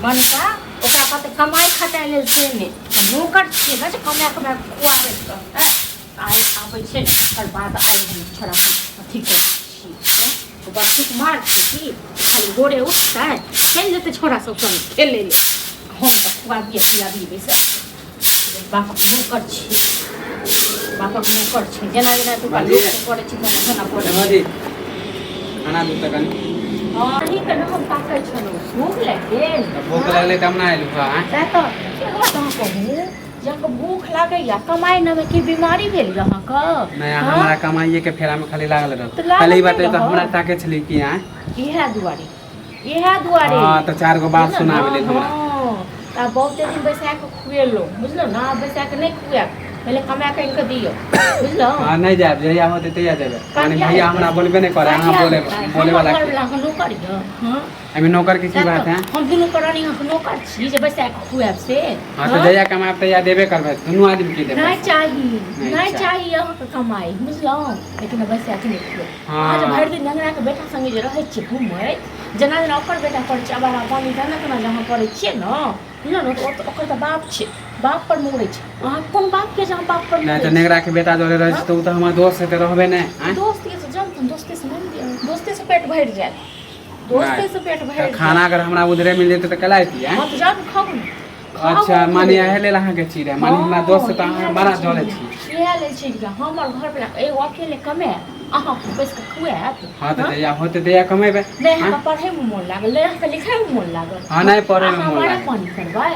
मनिका ओकरा कहतै कमाइ खटाइ लेल से नहि तऽ नौकर छियै ने जे कमा कमा कऽ खुआबैत रहतै। आइ आबै छै तकर बाद आइ हम छोड़ा हम अथी करै छी हँ? ओ बच्चीक मार छै की खाली भोरे उठतै चलि जेतै छोड़ा सब संग खेलै लेल, हम तऽ खुआबियै पियाबियै बैसा। बापक नौकर छी, बापक नौकर छी, जेना जेना तू बाजी। करै छी तेना तेना करै छी। भौजी, खाना दू तऽ कनि। हँ, अहीं के ने हम ताकै छलहुँ, भूख लागि गेल? तऽ भूख लगलै तब ने एलहुँ हँ। सएह तऽ एक बात अहाँ कहू जे अहाँके भूख लागैया, कमाइ नहि की बीमारी भेल यऽ अहाँके? नहि। हँ? हमरा कमाइए के फेरामे खाली लागल रहू। तऽ लागल पहले ई नहि बात तऽ रहब। हमरा ताकै छली कि आँय? इएह दुआरे, इएह दुआरे। हँ, तऽ चारि गो बात बुझलहुँ सुनाबै ने? लेल हमरा। हँ, तऽ आब बहुते दिन बैसा कऽ खुएलहुँ, बुझलहुँ ने? आब बैसा कऽ नहि खुआएब, पहिले कमा कऽ आनि कऽ दियौ, बुझलहुँ? हँ, नहि जायब, जहिया होतै तहिया जेबै। माने कहिया भैया हेतै? हमरा बोलबे नहि करे, अहाँ कहिया बोले हेतै? बोले हमर वाला के घरवला अहाँके नौकर यऽ? हँ? एहिमे नौकर के की सएह बात तऽ है? हम दुनू प्राणी अहाँके नौकर छी जे बैसा कऽ खुआएब से? हँ, तऽ जहिया कमायब तहिया देबे करबै, दुनू आदमी के देबै। नहि चाही। नहि नहि चाही। चाही अहाँके कमाइ, बुझलहुँ? लेकिन बैसा कऽ नहि खुआएब। हँ। अहाँ जे भरि दिन नेंगराके बेटा सङ्गे जे रहै छियै घुमैत, जेना जेना ओकर बेटा करै छै अबारा पानी तेना तेना जे अहाँ करै छियै ने, बुझलहुँ ने? तऽ ओ तऽ ओकर तऽ बाप छै, बाप पर मोड़ै छै। अहाँ कोन बापके जे अहाँ बाप पर नहि मोड़ै तऽ छी? नेगरा के बेटा जोरे रहै छै तऽ ओ तऽ हमर दोस्त है, तऽ रहबै नहि आँय? दोस्त के से जब दोस्ते से मानि लिअ, दोस्ते से पेट भरि जायत, दोस्ते से पेट भरि तऽ जायत। खाना अगर हमरा उधरे मिल जेतै तऽ कला अयती आँय? हँ, तऽ जाउ ने, खाउ ने, खाउ। अच्छा, उधरे। माने इएह लेल अहाँके चीज है, माने हमरा दोस्त से तऽ अहाँ बड़ा जलै छी। इएह लेल चीज यऽ। हमर घरवला एगो अकेले कमायत, अहाँ बैस कऽ खुआयत? हँ, तऽ जहिया होतै तहिया कमेबै। नहि अहाँके पढ़ैमे मोन लागल, नहि अहाँके लिखैमे मोन लागल? हँ, नहि पढ़ैमे अहाँ मोन बड़ा लागल। पानी करबै?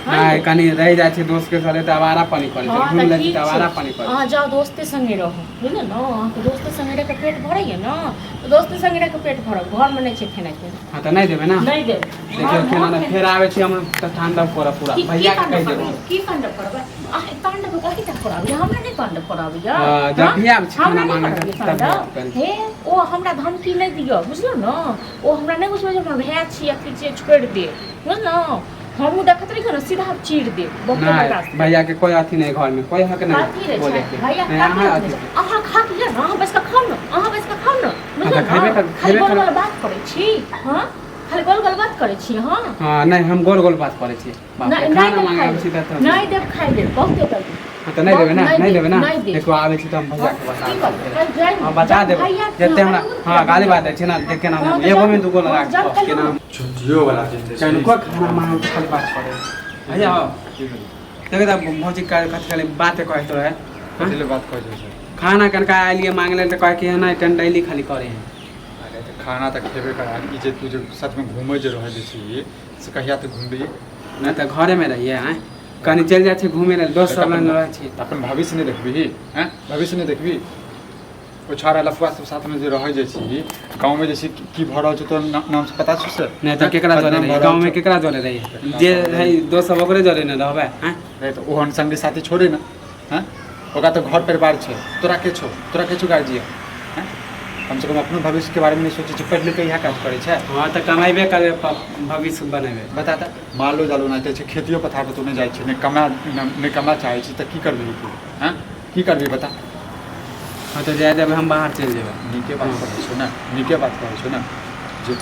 नहि, कनि रहि जाइ छै दोस्त के साथे तऽ आवारा पानी करै छै। हँ, घुमि तऽ लै छी ठीक तऽ छै। आवारा पानी करै अहाँ जाउ, दोस्ते संगे रहू, बुझलियै ने? अहाँके दोस्ते संगे रहि कऽ पेट भरैया ने, तऽ दोस्ते संगे रहि कऽ पेट भरब। घरमे नहि छै खेनाइ पिनाइ। हँ, तऽ नहि देबै ने? नहि देब। देखियौ, केना ने फेर आबै छी हम तऽ तांडव करब पूरा। की? भैया के तांडव कहि करबै? देबै। की तांडव करबै अहाँ? तांडव कही टा कराबी, हमरा नहि तांडव कराबी। हँ, जब भी आबै छी हमरा खाना नहि मांगे कराबी तब तांडव। करी। हे, ओ हमरा धमकी नहि दिअ, बुझलहुँ ने? ओ हमरा नहि बुझबै जे हमर भाय छी, अथी छियै, छोड़ि दे, बुझलहुँ? हमहूँ देखैत रहियौ ने, सीधा चीर देब बहुते बर्दाश्त। नहि, भैया के कोई अथी नहीं, घर में कोई हक कथी नहीं रे बोले छै के। भैया? नहीं कथी अहाँ रखने अथी छै? अहाँ खा लिअ ने, अहाँ बैस कऽ खाउ ने, अहाँ बैस कऽ खाउ ने, बुझलहुँ तऽ खयबे ने? खाली खयबे गोल करब। गोल बात करै छी, हँ, खाली गोल गोल बात करै छी हँ। हाँ, नहीं, हम गोल गोल बात करै छी, बाप रे। नहि, खाना नहि मांगे देब आबै छी खाइ तऽ लेल, नहि देब खाइ लेल, बहुते देब। हाँ, तऽ नहि देबै ने? नहि नहि देबै ने? नहि देब। देखो, आबै छी तऽ हम भैया के की बता करबै? देबै। काल्हि जाइब। हाँ, बता देबै भैया जते हमरा। हाँ, गाली बात छै ने, देख केना हाँ, तऽ एगो में जाउ। दूगो लगा हाँ, जाउ के काल्हि। केना छुट्टियो वाला दिन छै। कनको खाना मांगे के खाली बात करे। भैया आओ। देखो तऽ भौजी कथी खाली बाते कहैत रहे। कथी ले बात कहै छै? खाना कनका आलिए मांगे लेल तऽ कहे कि नहीं, टंडैली खाली करे हैं। अरे, तऽ खाना तऽ खेबे कर। ई जे तू जे सच में घूमै जे रहै जे छी से कहिया तू घुमबी? नहि तऽ घरे में रहिए आँय, कनि चलि जाइ छी घूमे लेल, दोस्त सब लग रहै छी। तऽ अपन भविष्य नहि देखबही? हैं, भविष्य नहि देखबही? ओ छौड़ा लफुआ सब साथमे जे रहै जे छी, गाँवमे जे छै की भऽ रहल छै तोरा नाम से पता छौ से? नहि तऽ केकरा जरे बदनाम रही भऽ रहल गाँवमे छौ। केकरा जरे रही? जे है दोस्त सब ओकरे जरे ने रहबै आँय? नहि तऽ ओहन संगी साथी छोड़े ने। हैं, ओकरा तऽ घर परिवार छै, तोरा के छौ? तोरा के छौ गार्जियन? हैं, कम से कम अपनो भविष्यके बारेमे नहि सोचै छै, पढ़ि लिख कऽ इएह काज करै छै। हँ, तऽ कमेबे करबै, भविष्य बनेबै। बता तऽ, मालो जालो नहि छै, खेतियो पथार पर तू नहि जाइ छै, नहि कमा, नहि कमा चाहै छी, तऽ की करबिही तू? हैं, की करबिही बता? हँ, तऽ जाय देबै, हम बाहर चलि जेबै। नीके बात कहै छौ ने, नीके बात कहै छौ ने जे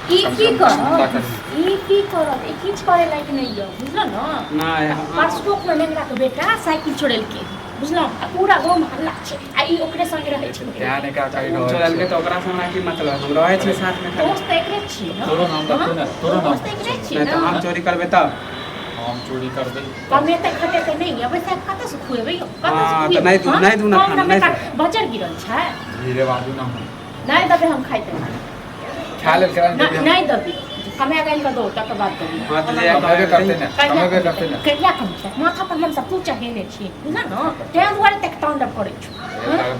ई कम से की कम धंधा करब करबिही। ई की करब? ई किछु करै लायक नहि यऽ, बुझलहुँ ने? नहि। परसों अपना नेंगरा के बेटा साइकिल चोरेलकै, बुझलहुँ? आ पूरा गाँवमे हल्ला छै आ ई ओकरे संगे रहै छै। ध्यान एकरा कहि ओ रहल चोरेलकै छै। तऽ ओकरासँ हमरा की मतलब? हम रहै छी साथमे खाली। दोस्त तऽ एकरे छियै ने? तोरो नाम देखू ने, तोरो नाम। दोस्त एकरे छियै नहि ने? तऽ हम चोरी करबै तब हम चोरी करबै? कमेतै खटेतै नहि यऽ, बैसा कऽ कतऽसँ खुएबै यौ? कतऽसँ हँ, तऽ खुएबै? नहि दू- हँ? नहि दू ने कम खाना, ने नहि बेटा बजर गिरल छै। धीरे बाजू ना हम। नहि देबै हम खाइते। खा लेल करा। नहि, नहि देबै। कमाए कऽ आनि कऽ दो, तकर बाद देबै। हँ, तऽ जहिया कमेबे करतै ने, कहिया कमेबे करतै ने। कहिया कमेतै? माथा पर हम सब तू चढ़ेने छी, बुझल ने? ताहि दुआरे तक तांडव करै छौ।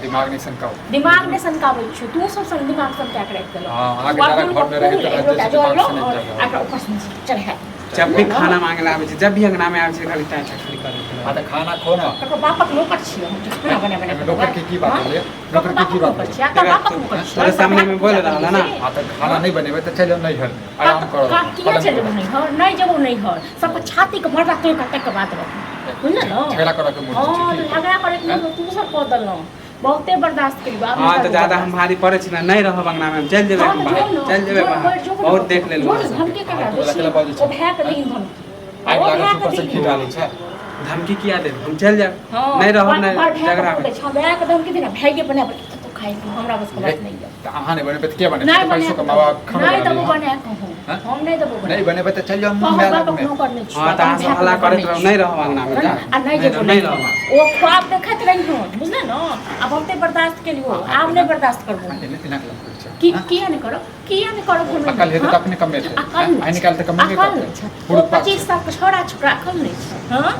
दिमाग नहि सनकाउ। दिमाग नहि सनकाबै छौ तू, सब सन दिमाग सनका के राखि देलक। हँ, अहाँके जादा घरमे रहैत रहैत जे छै दिमाग सनकि जाइए। एकरा ऊपर से चढ़ा। जब भी खाना मांगे ला आबै छै, जब भी अंगना में आबै छै, खाली टाइ टाइ खाली करै छै। हाँ, तऽ खाना खो ना। ककरो बापक नौकर छियै हम जे खाना बना बना एहिमे नौकर के की बात होलै? नौकर के की बात होलै? बापक नौकर छियै? तोरे सामने में बोल रहल है ना। हाँ, तऽ खाना नहि बनेबै तऽ चलि जाउ नैहर, आराम करब। किया चलि जेबो नैहर? नहि जेबो नैहर। सबके छातीके मर्दा तोड़ि कऽ तकर बाद रहू, बुझल ने? झगड़ा करऽ के मूड हँ छै तऽ की? झगड़ा करैके मोन तू सब कऽ देलहुँ। बहुते बर्दाश्त केलियो आब हाँ नहि तऽ करबो ज्यादा हम बर्दाश्त। भारी पड़ै छी ने, नहि रहब अंगना में, हम चलि जेबै हाँ, हम तऽ बाहर, जो ने, चलि जेबै जो ने, बाहर, बैठ जो ने, बहुत देख लेलहुँ जो ने, अहाँ धमकी सबके। ककरा हाँ, दै तोरा छी? केला बाजै छै। ओ भाय के दही धमकी। आगि ओ लागल भाय छै, के ऊपर से दही। घी डालै छै। धमकी किया देब, हम चलि जायब, हाँ, नहि रहब, बार- नहि बार भाय के झगड़ा बोलै छै, भाय के धमकी दे ना, भाइये बना बना तू खाइ हमरा बस के बात नहीं है। तऽ अहाँ नहि बनेबै तऽ के बनेतै? नहीं पैसो बना कमाबा, खानो नहीं बना देबो लिअ। बना कहूँ, हाँ? हम नहीं देबो बना। नहि बनेबै तऽ चलि जाउ तोहर मेला बाप घूमे। अपनो करने छियौ, हाँ तऽ अहाँ अपन सब भाय हल्ला के करैत करने रहू, छियौ। नहि रहब अंगना में, जा। आ नहि जेबो, नहि रहब। ओ ख्वाब देखैत रही हो, बुझले न? आ बहुते बर्दाश्त केलियो, आब नहि बर्दाश्त करबो। एना एना के लफड़ छै। की किया नहि करब, किया नहि करब हम? अकल हेतै तऽ अपने कमेतै। अकल नहि आइ निकालि तऽ कमेबे अकल करतै। नहि छै। ओ पुरुख पात 25 छै। साल के छोड़ा छोकरा अकल नहि छै। हाँ,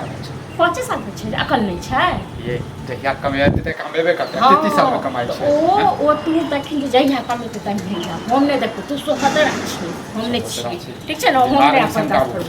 25 साल के छै, अकल नहि छै। ये जहिया कमेतै तऽ कमेबे करतै। हाँ, 33 साल मे कमाइ छै। ओ ओ तू देखी जे जहिया कमेतै तहिया हम नहि देखबो। तू सोहदरा छी, हम नहि सोहदरा छी, छी। ठीक छै ने? हम दिमाग नहि मे अपन शंका करबो।